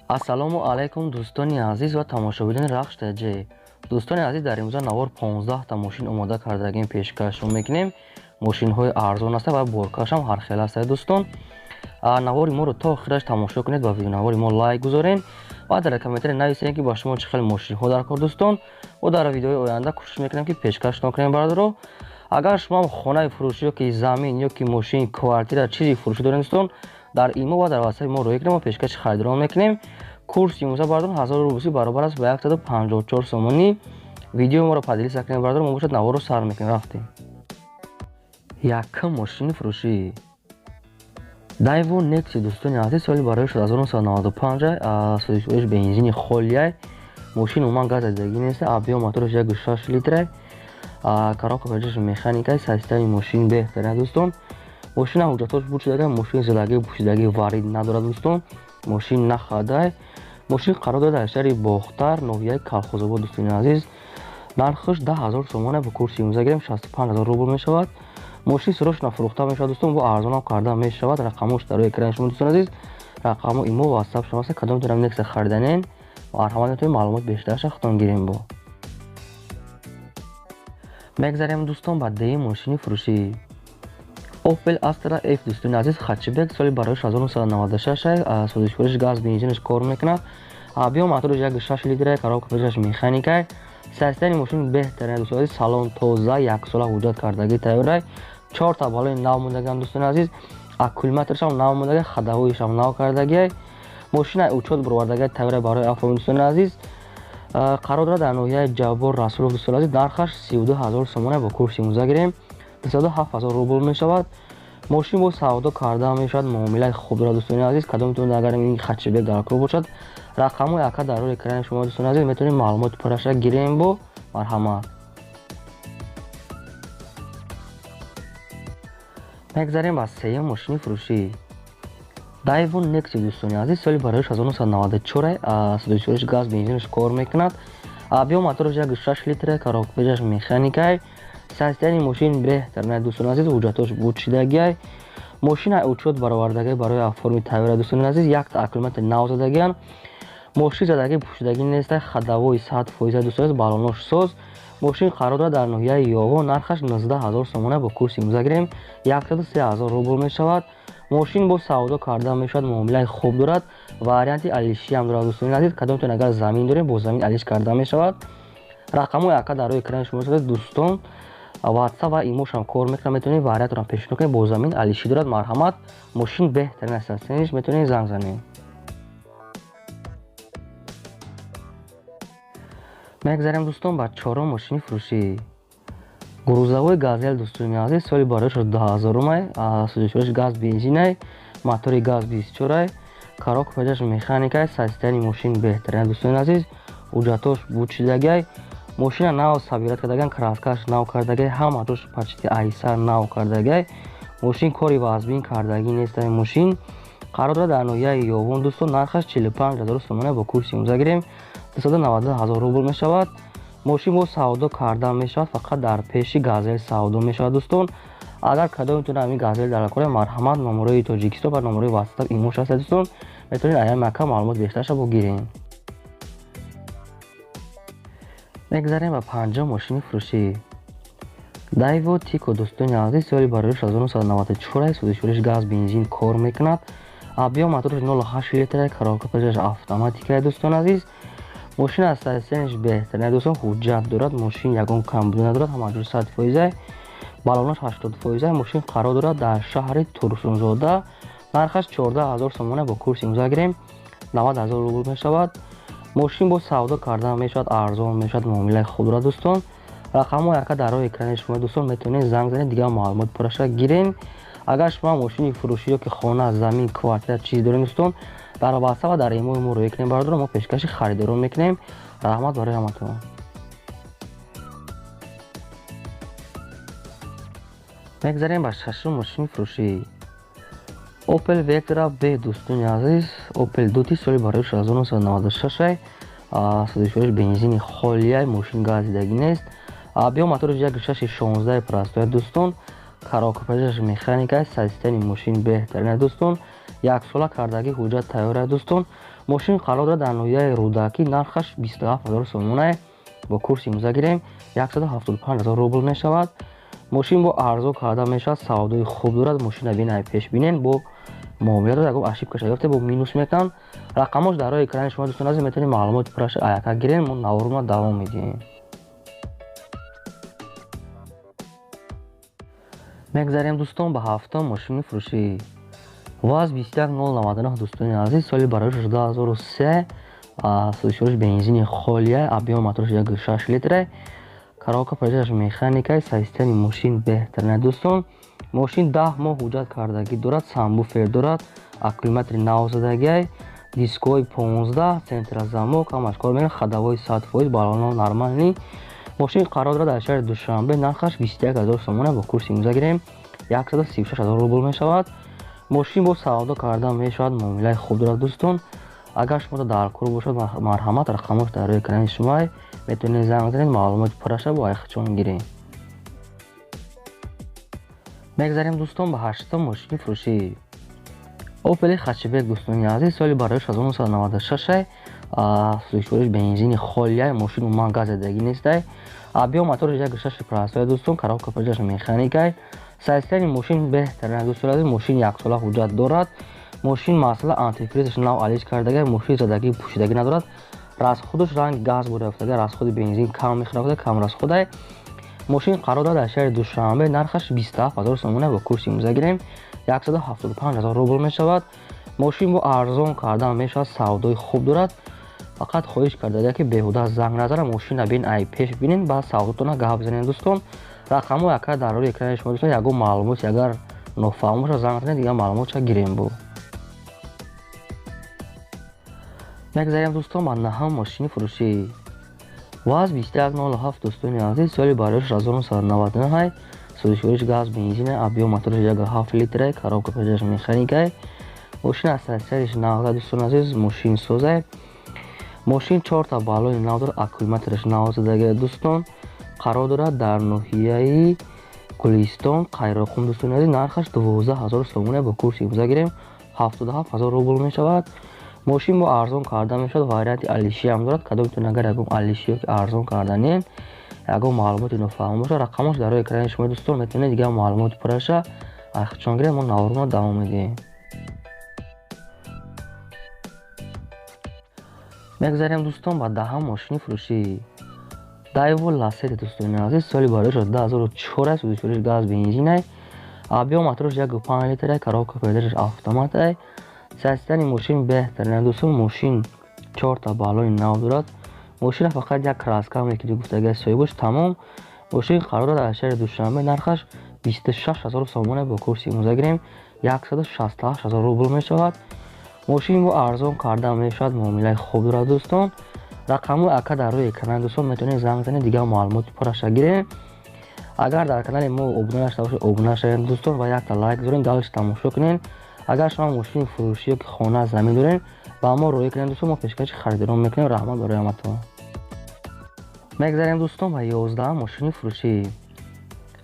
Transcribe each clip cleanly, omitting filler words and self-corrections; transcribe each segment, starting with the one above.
Ассалому алайкум, дӯстони азиз ва тамошобинони Рахш ТЖ. Дӯстони азиз, дар имрӯза навор 15 та мошин омода кардагим, пешкашро мекунем. Мошинҳои арзон аста ва боркашам ҳархел аста. Дӯстон, навори моро то охираш тамошо кунед ва видеонавори мо лайк гузоред ва дар комментария нависед, ки ба шумо чӣ хел мошинҳо дар кор. Дӯстон, мо дар видеои оянда кӯшиш мекунем, ки пешкашатон кунем. Бародаро, агар шумо хонаи фурӯшӣ ёки замин ёки мошин, квартира, чизи фурӯшӣ доред, дӯстон, дар имо ва дар ватсапи мо роҳӣ кунем, мо пешкаши харидорон мекунем. Курси имрӯза, бародарон, 1000 рубл баробар аст ба 154 сомонӣ. Видеои моро поделиться кунем, бародарон. Мо бошад наворро сар мекунем. Рафтем. Якум мошини фурӯшӣ Дайво Некси, дӯстони азиз, соли барои 1995, созишоиш бензини холиай. Мошин умуман газ задагӣ нест. Объём мотораш 1,6 литрай, коробка передач механикай. Состояние мошин беҳтарин, дӯстон. Мошина ҳуҷҷатҳош буд шудага, мошин зилагӣ, пӯшидагӣ варид надорад, дӯстон. Мошин нахадай. Мошин қарор дорад дар шаҳри Бохтар, ноҳияи Калхозобод, дӯстони азиз. Нархаш 10 000 сомона, бо курси имрӯза гирем, 65 000 рубл мешавад. Мошин срочно фурӯхта мешавад, дӯстон, бо арзонам карда мешавад. Рақамош дар рӯи экрани шумо, дӯстони азиз, рақамо имо, ватсап шумо аст. Кадом дорам Некса хариданен, марҳамат, метавонед маълумот бештарша худтон гирем. Бо мегзарем, дӯстон, ба дуюм мошини фурӯшӣ Opel Astra F, дӯстони азиз, хэтчбек, соли барои 1996, созишвориш газ, бензинаш кор мекунад. Объём мотораш 1,6 литра, коробка передач механикай. Состояние мошин беҳтарин, дӯстони азиз. Салон тоза, яксола ҳуҷҷат кардагӣ тайёрай. Чорта балони нав мондагиам, дӯстони азиз, аккумуляторшам нав мондаги, ходовойшам нав кардагиай. Мошина учёт бировардагиай, тайёрай барои оформить, дӯстони азиз. Қарор дорад дар ноҳияи Ҷаббор Расулов, дӯстони азиз. Нархаш 32 000 сомона, бо курси имрӯза гирем, 207 000 рубл мешавад. Мошин бо савдо карда мешавад, муомилаи хуб дорад, дӯстони азиз. Кадомтон агар ин хэтчбек дар кор бошад, рақамҳои ака дар рӯи экрани шумо, дӯстони азиз, метавонед маълумоти пурраша гирем. Бо марҳамат. Мегзарем ба сеюм мошини фурӯшӣ Дайво Некси, дӯстони азиз, соли барои 1994, созишвориш газ, бензинаш кор мекунад. Объём мотораш 1,6 литра, коробка передач механикай. Состояние мошин беҳтарин, дӯстони азиз. Ҳуҷҷатҳош буд шидагиай. Мошина учёт баровардагӣ барои оформить тайёра, дӯстони азиз. Якта аккумулятор нав задагиан. Мошин задагӣ, пӯшидагӣ неста, ходовой 100%, дӯстони азиз, балонош соз. Мошин қарор дорад дар ноҳияи Ёвон. Нархаш 19 000 сомона, бо курси имрӯза гирем, 103 000 рубл мешавад. Мошин бо савдо карда мешавад, муомилаи хуб дорад, варианти алишиам дорад, дӯстони азиз. Кадомтон агар замин дорем, бо замин алиш карда мешавад. Рақамҳои ака дар рӯи экрани шумо, дӯстон, ватсап ва имошам кор мекунад, метавонед вариантро пешниҳод кунед. Бо замин алишӣ дорад, марҳамат. Мошин беҳтарин аст, метавонед занг занед. Мегзарем, дӯстон, ба чорум мошини фурӯшӣ грузовой Газел, дӯстони азиз, соли барои 2000-умай, созишвориш газ, бензинай, мотори газ 24-ай, коробка передач механикай. Состояние мошин беҳтарин, дӯстони азиз. Ҳуҷҷатҳош буд шидагиай. Мошина нав собирать кардагиан, краскаш нав кардагиай, ҳама ҷош почти айсар нав кардагиай. Мошин кори вазбин кардагӣ нестай. Мошин қарор дорад дар ноҳияи Ёвон, дӯстон. Нархаш 45 000 сомона, бо курси имрӯза гирем, 292 000 рубл мешавад. Мошин бо савдо карда мешавад, фақат дар пеши Газел савдо мешавад. Дӯстон, агар кадомтон ҳамин Газел дар кора, марҳамат, номерои Тоҷикистон ва номерои ватсап, имош аст, дӯстон, метавонед аями ака маълумот бештарша бо гирем. Мегзарем ба панҷум мошини фурӯшӣ Дайво Тико, дӯстони азиз, соли барои 1994, созишвориш газ, бензин кор мекунад. Объём мотораш 0,8 литра, коробка передач автоматика. Дӯстони азиз, мошин аз состоянияш беҳтарин, дӯстон. Ҳуҷҷат дорад мошин, ягон камбудӣ надорад, ҳама ҷур 100%, балонаш 80%. Мошин қарор дорад дар шаҳри Турсунзода. Нархаш 14 000 сомона, бо курси имрӯза гирем, 90 000 рубл мешавад. Мошин бо савдо карда мешавад, арзон мешавад, муомилаи хуб дорад. Дӯстон, рақамҳои ака дар рӯи экрани шумо, дӯстон, метавонед занг занед, дигар маълумот пурраша гирем. Агар шумо мошини фурӯшӣ ёки хона, замин, квартира, чиз дорем, дӯстон, дар ватсап ва дар имои мо роҳӣ кунем, бародаро, мо пешкаши харидорон мекунем. Раҳмат барои ҳаматон. Мегзарем ба шашум мошини фурӯшӣ Opel Vectra B, дӯстони азиз. Opel Duty, соли барои 1996, созишвориш бензини холиай. Мошин газидагӣ нест. Объём мотораш 1,6, 16 простой, дӯстон, коробка передач механика. Состояние мошин беҳтарин, дӯстон. Яксола кардагӣ, ҳуҷҷат тайёра, дӯстон. Мошин қарор дорад дар ноҳияи Рӯдакӣ, нархаш 27 000 сомона. Бо курси имрӯза гирем 175 000 рубл мешавад. Мошин бо арзон карда мешавад, савдои хуб дорад. Мошина бинай пеш бинен, бо муомила дорад, ягон ошибкаша ёфте бо минус метан. Рақамош дар рӯи экрани шумо дӯстон азиз, метавонед маълумоти пурраша аяка гирем. Мо наворона давом медиҳем. Мегзарем дӯстон ба ҳафтум мошини фурӯшӣ. ВАЗ 21099 дӯстони азиз, соли барои 2003, сӯзишвориш бензини холия, объём мотораш 1,6 литра, коробка передач механикай, состояние мошин беҳтарина дӯстон. Мошин 10 моҳ ҳуҷҷат кардагӣ дорад, самбуфер дорад, аккумулятори навзадагиай, дискҳои 15, центрозамок, ҳамаш кор мекунад, ходовой 100%, баллонҳо нормални. Мошин қарор дорад дар шаҳри Душанбе, нархаш 21 000 сомона. Бо курси имрӯза гирем 136 000 рубл мешавад. Мошин бо савдо карда мешавад, муомилаи хуб дорад дӯстон. Агар шумо дар кор бошад, марҳамат, рақамош дар рӯи экрани шумо, метавонед занг занед, маълумоти пурраша бо айхчон гирем. Мегзарем дӯстон ба ҳаштум мошини фурӯшӣ. Opel Hatchback дӯстони азиз, соли барои 1996, сӯзишвориш бензини холия, мошин умуман газ задагӣ нестай. Объём мотораш 1,6 простой дӯстон, коробка передач механикай. Состояние мошин беҳтарин дӯстон азиз, мошин яксола ҳуҷҷат дорад. Мошин масъала антифризаш нав алиш кардагай, мошин задагӣ пӯшидагӣ надорад. Расходаш ранги газ бурафтага, расходи бензин кам мехӯрад, кам расходай. Мошин қарор дорад дар шаҳри Душанбе, нархаш 27 000 сомона. Бо курси имрӯза гирем 175 000 рубл мешавад. Мошин бо арзон кардан мешавад, савдои хуб дорад. Фақат хоҳиш кардага ки беҳуда занг назара, мошина бин ай пеш бинен, баъд савдотона гап занед дӯстон. Рақамҳо яка дар рӯи экрани шумо дӯстон, ягон маълумот агар нофаҳм бошад занг занед, дигар маълумотша гирем бо. Мегзарем дӯстон ба наҳум мошини фурӯшӣ. ВАЗ 2107 дӯстони азиз, соли барои 1999, сӯзишвориш газ бензин, объём мотораш 1,7 литра, коробка передач механикай. Мошин аз состоянияш нағза дӯстони азиз, мошин созай. Мошин 4 баллони нав дорад, аккумулятораш нав задага дӯстон. Қарор дорад дар ноҳияи Гулистон, Қайроқум дӯстони азиз, нархаш 12 000 сомона. Бо курси имрӯза гирем 77 000 рубл мешавад. Мошин бо арзон карда мешавад, варианти алиши ҳам дорад. Кадомтон агар ягон алиши ёки арзон карданен, ягон маълумоти нофаҳм бошад, рақамош дар рӯи экрани шумо дӯстон, метавонед дигар маълумоти пурраша айхчон гирем. Мо наворона давом медиҳем. Мегзарем дӯстон ба даҳум мошини фурӯшӣ. Daewoo Lacetti дӯстони азиз, соли барои 2004, сӯзишвориш газ бензинай, объём мотораш 1,5 литра, коробка передачаш автоматай. Состояние мошин беҳтарин дӯстон, мошин 4 баллони нав дорад. Мошина фақат як краска мекиди гуфтагай соҳибаш, тамом. Мошин қарор дорад дар шаҳри Душанбе, нархаш 26 000 сомона. Бо курси имрӯза гирем 168 000 рубл мешавад. Мошин бо арзон карда мешавад, муомилаи хуб дорад дӯстон. Рақамҳои ака дар рӯи экран дӯстон, метавонед занг занед, дигар маълумоти пурраша гирем. Агар дар канали мо обуна нашуда бошед, обуна шавед дӯстон ва якта лайк гузоред, далеш тамошо кунед. Агар шумо мошини фурӯшӣ ёки хона замин доред, ба мо роҳӣ кунед дӯстон, мо пешкаши харидорон мекунем. Раҳмат барои ҳаматон. Мегзарем дӯстон ба 11 мошини фурӯшӣ.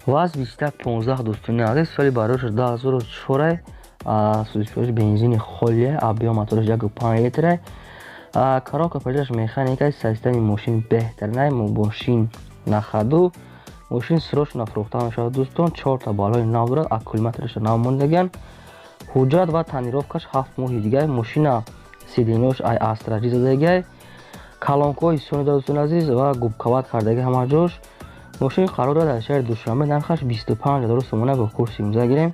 ВАЗ 2115 дӯстони азиз, соли барои 2004, сӯзишвориш бензини холия, объём мотораш 1,5 литра, коробка передач механикай. Состояние мошин беҳтаринай, мошин на ходу, мошин срочно фурӯхта мешавад дӯстон. 4 баллони нав дорад, аккумуляторашро нав мондаган, ҳуҷҷат ва тонировкаш 7 моҳи дигар. Мошина сидинош ай астраҷи задагай, калонкҳои сони дорад дӯстони азиз ва губкават кардаги ҳама ҷош. Мошин қарор дорад дар шаҳри Душанбе, нархаш 25 000 сомона. Бо курси имрӯза гирем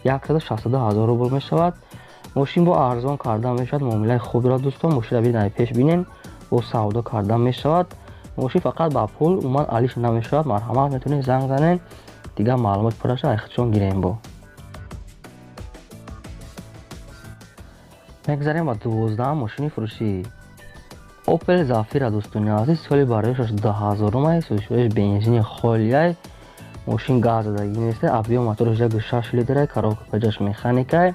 162 000 рубл мешавад. Мошин бо арзон карда мешавад, муомилаи хуб дорад дӯстон. Мошинро бинед пеш бинен, бо савдо карда мешавад. Мошин фақат ба пул умуман алиш намешавад. Марҳамат, метавонед занг занед, дигар маълумот пурраша айхчон гирем бо. Мегзарем ба 12 мошини фурӯшӣ. Opel Zafira дӯстони азиз, соли барои 2000, сӯзишвориш бензини холияй, мошин газ задагӣ нест, объём мотораш 1,6 литра, коробка передач механикай.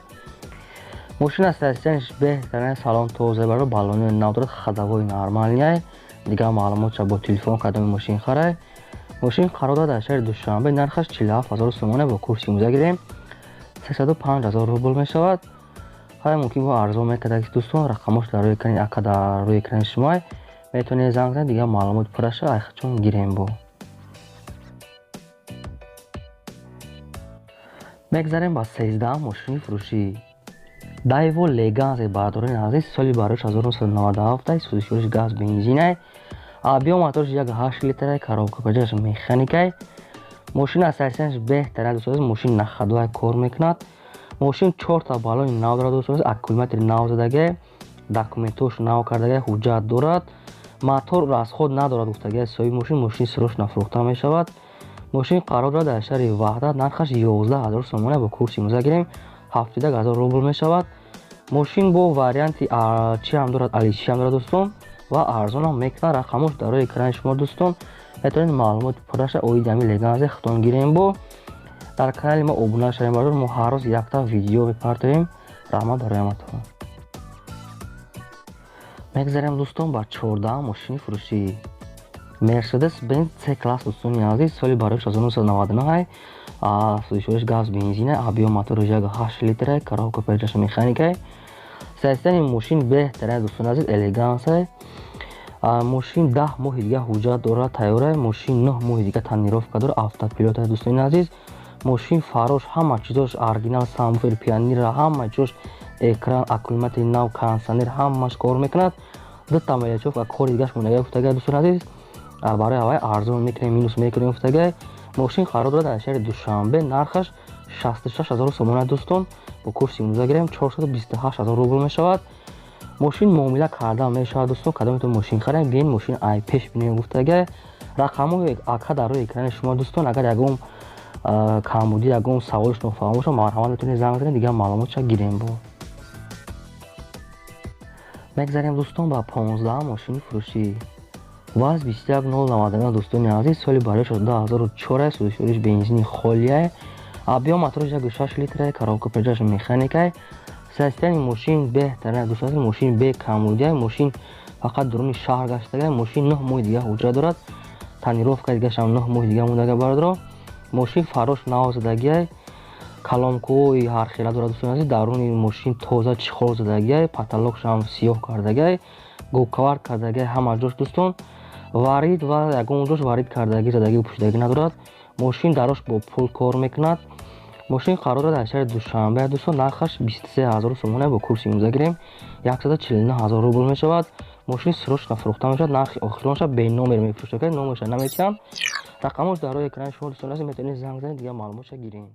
Мошин аз состоянияш беҳтарин, салон тоза, баро баллони нав дорад, ходовой нормалнияй. Дигар маълумотша бо телефон кадоми мошин харай. Мошин қарор дорад дар шаҳри Душанбе, нархаш 47 000 сомона. Бо курси имрӯза гирем 305 000 рубл мешавад. Ҳай, мумкин бо арзон мекарда, дӯстон. Рақамош дар рӯи экрани ака, дар рӯи экрани шумоай, метавонед занг занед, дигар маълумот пурраша айхчон гирем. Бо мегзарем ба 13-ам мошини фурӯшӣ, Дайво Леганзе, бародарони азиз. Соли барош 1997, сӯзишвориш газ бензинай, объём моторш 1,8 литрай, коробка передач механикай. Мошин аз сарсианаш беҳтар, дӯстон. Мошин на ходовай кор мекунад. Мошин чорта баллони нав дорад, дӯстон, аккумулятори нав задагай, документош нав кардагай, ҳуҷҷат дорад. Мотор расход надорад, гуфтагай соҳиби мошин. Мошин срочно фурӯхта мешавад. Мошин қарор дорад дар шаҳри Ваҳдат, нархаш 11 000 сомона, бо курси имрӯза гирем, 71 000 рубл мешавад. Мошин бо варианти чи ҳам дорад, алиши ҳам дорад, дӯстон, ва арзонам мекунад. Рақамош дар рӯи экрани шумо, дӯстон, метавонед маълумоти пурраша оиди ҳамин Леганзе худтон гирем. Бо дар канали мо обуна шавем, бародар, мо ҳар рӯз якта видео мепартоем. Раҳмат барои ҳаматон. Мегзарем, дӯстон, ба 14-ам мошини фурӯшӣ, Мерседес Бенз С класс, дӯстони азиз. Соли барои 1999, сӯзишвориш газ бензина, объём моторш 1,8 литра, коробка передач механикай. Состояни мошин беҳтарин, дӯстони азиз, элегансай. Мошин 10 моҳи дига ҳуҷҷат дорад, тайёрай. Мошин 9 моҳи дига тонировка дорад, автопилота, дӯстони азиз. Мошин фарош, ҳама чизош оригинал, сабвуфер, пианино, ҳама чизош, экран, аккумулятори нав, кондитсионер, ҳамаш кор мекунад. Дута мелочёвка кори дигаш мондагай, гуфтагай, дӯстони азиз. Барои ҳавай арзон мекунем, минус мекунем, гуфтагай. Мошин қарор дорад дар шаҳри Душанбе, нархаш 66 000 сомона, дӯстон, бо курси имрӯза гирем, 428 000 рубл мешавад. Мошин муомила карда мешавад, дӯстон. Кадометон мошин харем, биен, мошин ай пеш бинем, гуфтагай. Рақамҳои ака дар рӯи экрани шумо, дӯстон. Агар ягон камбудӣ, ягон саволш нофаҳм бошад, марҳамат, метавонед занг занед, дигар маълумотша гирем. Бо мегзарем, дӯстон, ба 15-ам мошини фурӯшӣ, ВАЗ 21099, дӯстони азиз. Соли барои 2004, сӯзишвориш бензини холиай, объём моторш 1,6 литрай, коробка передач механикай. Состояни мошин беҳтарин, дӯстон. Мошин бекамбудиай, мошин фақат дуруни шаҳр гаштагай. Мошин 9 моҳи дига ҳуҷҷат дорад, тонировка дигашам 9 моҳи дига мондага, бародаро. Мошин фарош нав задагиай, колонкаҳои ҳархела дорад, дӯстони азиз. Даруни мошин тоза, чехол задагиай, потолокшам сиёҳ кардагиай, губковар кардагиай ҳама ҷош, дӯстон. Варид ва ягон ҷош варид кардагӣ, задагӣ, пӯшидагӣ надорад. Мошин дарош бо пул кор мекунад. Мошин қарор дорад дар шаҳри Душанбе, дӯстон. Нархаш 23 000 сомона, бо курси имрӯза гирем, 149 000 рубл мешавад. Мошин срочно фурӯхта мешавад. Нархи охиронша бе номер мефурӯшад, номерша наметиҳам. Рақамош дар рӯи экрани шумо, дӯстони азиз, метавонед занг занед, дигар маълумотша гирем.